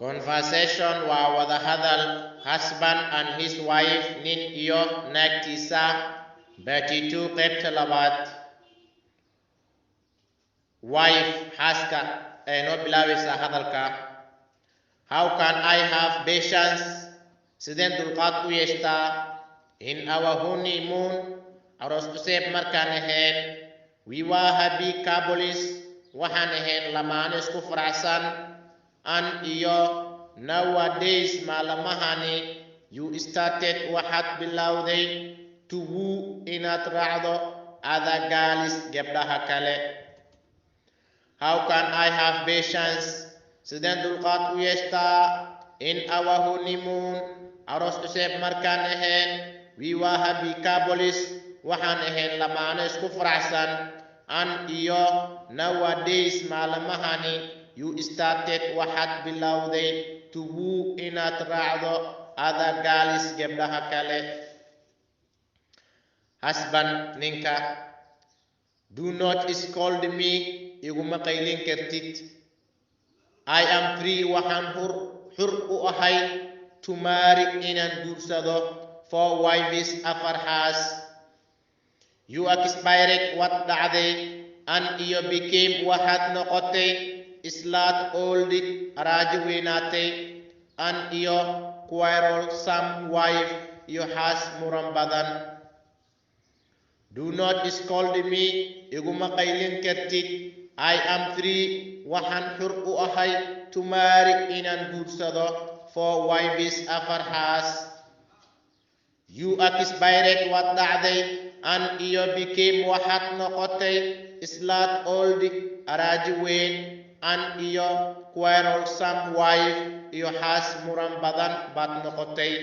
Conversation waa wada hadal. Husband and his wife, nin iyo naagtiisa. Part 2, qaybta labaad. Wife, xaaska, ee noo bilaabaysaa hadalka. How can I have patience? Sideen dulqaad u yeeshtaa? In our honeymoon, aroos cuseeb markaan ahayn, we were happy couples, waxaan ahayn lamaano isku faraxsan. And iyo nowadays, maalmahani, you started, waxaad bilowday, to woo, inaad raacdo, other girls, gabdhaha kale. How can I have patience? Sideen dulqaad u yeeshtaa? In our honeymoon, aroos cuseeb markaan ahayn, we were happy couples, waxaan ahayn lamaano isku faraxsan. And iyo nowadays, maalmahani, you started, waxaad bilowday, to woo, inaad raacdo, other girls, gabdhaha kale. Husband, ninka. Do not scold me, iguma qaylin kartid. I am free, waxaan xur u ahay, to marry, inaan guursado, four wives, afar xaas. You expired, waad dhacday, and iyo became, waxaad noqotay, slut old, raajo weynaatay, and iyo quarrelsome wife, iyo xaas muran badan. Do not scold me, iguma qaylin kartid. I am free, waxaan xur u ahay, to marry, inaan guursado, four wives, afar xaas. You expired, waad dhacday, and iyo became, waxaad noqotay, slut old, araaji weyn, and iyo quarrelsome wife, iyo xaas muran badan baad noqotay.